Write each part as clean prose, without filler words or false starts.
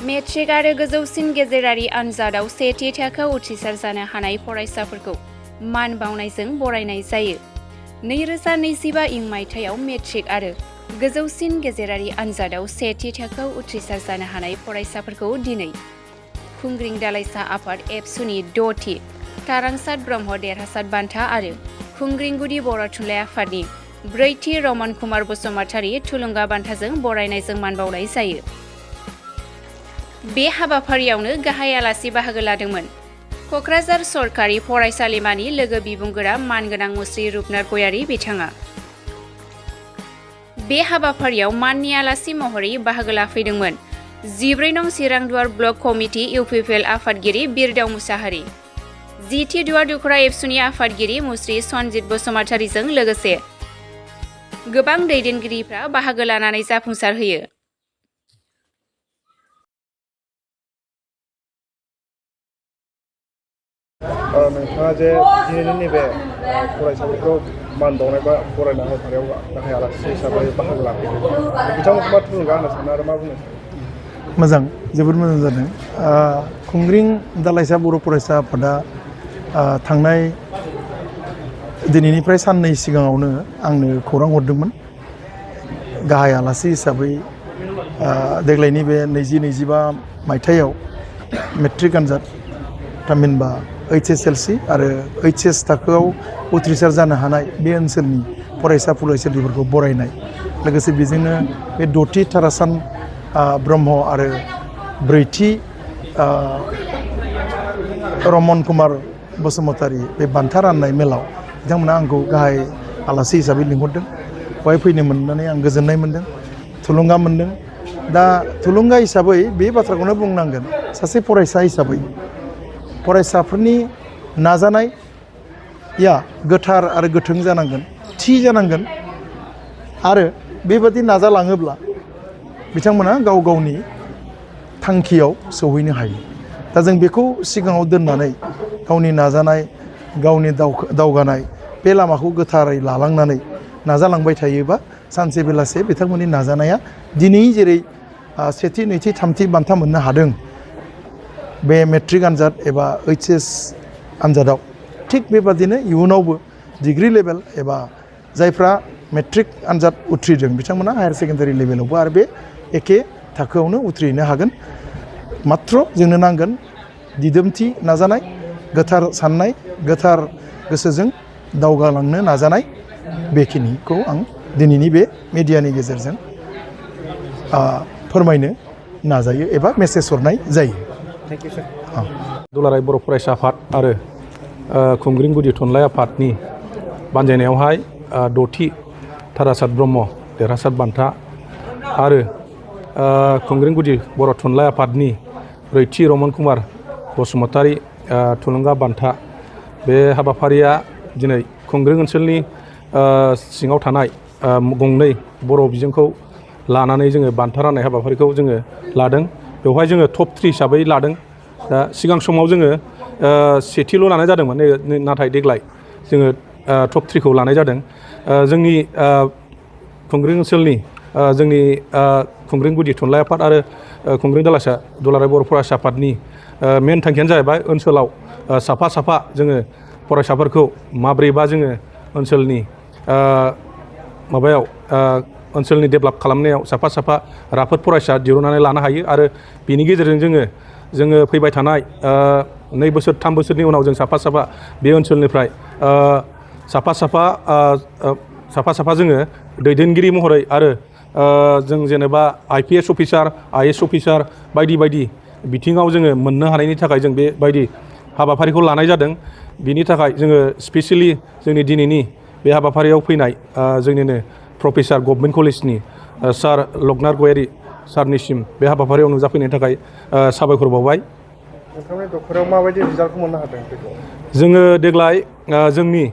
Matric आरो गोजौसिन गेजेरारि आनजादाव सेथि थाखोआव उथ्रिसार जानो हानाय फरायसाफोरखौ मान बावनायजों बरायनाय जायो। 2025 इं मायथाइयाव मेट्रिक आरो गोजौसिन गेजेरारि आनजादाव सेथि थाखोआव उथ्रिसार जानो हानाय फरायसाफोरखौ दिनै खुंग्रिं दालाइसा आफाद एबसुनि 6थि तारांसात ब्रह्म देरहासात बान्था आरो खुंग्रिं गुदि बर' थुनलाइ आफादनि 4थि रमन कुमार बसुमतारी थुलुंगा बान्थाजों बरायनायजों मान बावनाय जायो। बे हाबाफारियावनो गाहाय आलासि बाहागो लादोंमोन। क'क्राझार सरकारि फरायसालिमानि लोगो बिबुंगोरा मानगोनां मुस्रि रुपनाथ गयारी बिथाङा बे हाबाफारियाव माननि आलासि महरै बाहागो लाफैदोंमोन। 14 नं चिरांदुवार ब्लक कमिटि इउपिपिएल आफादगिरि बिरदाव मुसाहारि, 10थि दुवार दुखुरा एबसुनि आफादगिरि मुस्रि सनजित बसुमतारीजों लोगोसे गोबां दैदेनगिरिफ्रा बाहागो लानानै जाफुंसार होयो। नोंथाङा जे दिनैनि नैबे फरायसाफोरखौ मान बावनाय बा बरायना हाबाफारियाव गाहाय आलासि हिसाबै बाहागो लाफैदों, बिथांमोनखौ मा थुलुंगा होनो सानो आरो मा बुंनो सानो? मोजां, जोबोद मोजां जादों। खुंग्रिं दालाइसा बर' फरायसा आफादा थांनाय दिनैनिफ्राय साननै सिगाङावनो आंनो खौरां हरदोंमोन। गाहाय आलासि हिसाबै देग्लायनि बे 2025 मायथाइयाव मेट्रिक आनजाद थामहिनबा HSLC आरो HS थाखोआव उथ्रिसार जानो हानाय बे ओनसोलनि फरायसा फरायसुलिफोरखौ बरायनाय, लोगोसे बेजोंनो बे 6थि तारासान ब्रह्म आरो 4थि रमन कुमार बसुमतारी बे बान्था राननाय मेलाव बिथांमोना आंखौ गाहाय आलासि हिसाबै लिंहरदों। बेवहाय फैनो मोननानै आं गोजोननाय मोन्दों, थुलुंगा मोन्दों। दा थुलुंगा हिसाबै बे बाथ्राखौनो बुंनांगोन, सासे फरायसा हिसाबै फरायसाफोरनि नाजानाया गोथार आरो गोथों जानांगोन, थि जानांगोन आरो बेबादि नाजालाङोब्ला बिथांमोना गाव गावनि थांखियाव सौहैनो हायो। दा जों बेखौ सिगाङाव दोननानै गावनि नाजानाय, गावनि दावगानाय बे लामाखौ गोथारै लालांनानै नाजालांबाय थायोबा सानसे बेलासे बिथांमोननि नाजानाया दिनै जेरै सेथि, नैथि, थामथि बान्था मोननो हादों बे मेट्रिक आनजाद एबा HS आनजादाव, थिग बेबादिनो इयुनावबो डिग्री लेभेल एबा जायफ्रा मेट्रिक आनजाद उथ्रिदों बिथांमोना हायार सेकेन्डारि लेभेलावबो आरो बे एखे थाखोआवनो उथ्रिनो हागोन। मात्र जोंनो नांगोन दिदोमथि नाजानाय, गोथार साननाय, गोथार गोसोजों दावगालांनो नाजानाय। बेखिनिखौ आं दिनैनि बे मिडियानि गेजेरजों फोरमायनो नाजायो एबा मेसेज हरनाय जायो। दुलाराय बर' फरायसा आफाद आरो खुंग्रिं गुदि थुनलाइ आफादनि बानजायनायावहाय 6थि तारासात ब्रह्म देरहासात बान्था आरो खुंग्रिं गुदि बर' थुनलाइ आफादनि 4थि रमन कुमार बसुमतारी थुलुंगा बान्था, बे हाबाफारिया दिनै खुंग्रिं ओनसोलनि सिङाव थानाय गंनै बर' बिजोंखौ लानानै जोङो बान्था राननाय हाबाफारिखौ जोङो लादों। बेवहाय जोङो टप 3 हिसाबै लादों। दा सिगां समाव जोङो सेथिल' लानाय जादोंमोन, नाथाय देग्लाय जोङो टप 3खौ लानाय जादों। जोंनि खुंग्रिं ओनसोलनि जोंनि खुंग्रिं गुदि थुनलाइ आफाद आरो खुंग्रिं दालाइसा दुलाराय बर' फरायसा आफादनि मेन थांखियानो जाहैबाय ओनसोलाव साफा साफा जोङो फरायसाफोरखौ माब्रैबा जोङो ओनसोलनि ओनसोलनि डेभेलप खालामनायाव साफा साफा राफोद फरायसा दिहुननानै लानो हायो आरो बिनि गेजेरजों जोङो फैबाय थानाय 2 बोसोर 3 बोसोरनि उनाव जों साफा साफा बे ओनसोलनिफ्राय साफा साफा जोङो दैदेनगिरि महरै आरो जों जेनेबा IPS अफिसार, IAS अफिसार बायदि बायदि बिथिङाव जोङो मोननो हानायनि थाखाय जों बेबायदि हाबाफारिखौ लानाय जादों। बिनि थाखाय जोङो स्पेसियेलि जोंनि दिनैनि बे हाबाफारियाव फैनाय जोंनिनो प्रफेसार गभर्नमेन्ट कलेजनि सार लकनाथ गयारी सारनिसिम बे हाबाफारियाव नुजाफैनायनि थाखाय साबायखर बावबाय। नोंथांनि दखरायाव माबायदि रिजाल्टखौ मोननो हादों? जोङो देग्लाय जोंनि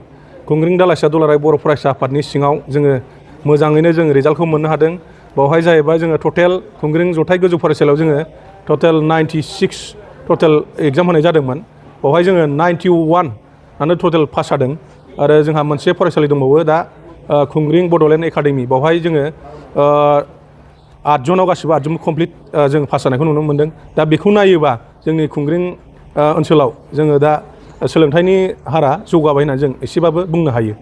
खुंग्रिं दालाइसा दुलाराय बर' फरायसा आफादनि सिङाव जोङो मोजाङैनो जों रिजाल्टखौ मोननो हादों। बेवहाय जाहैबाय जोङो टटेल खुंग्रिं जथाय गोजौ फरायसालियाव जोङो टटेल 96 टटेल एग्जाम होनाय जादोंमोन। बेवहाय जोङो 91 आनो टटेल पास जादों आरो जोंहा मोनसे फरायसालि दंबावो दा खुंग्रिं बड'लेण्ड एकाडेमि, बेवहाय जोङो 8 जनाव गासिबो 8 जन कमप्लिट जों पास जानायखौ नुनो मोन्दों। दा बेखौ नायोबा जोंनि खुंग्रिं ओनसोलाव जोङो दा सोलोंथाइनि हारा जौगाबाय होननानै जों एसेबाबो बुंनो हायो।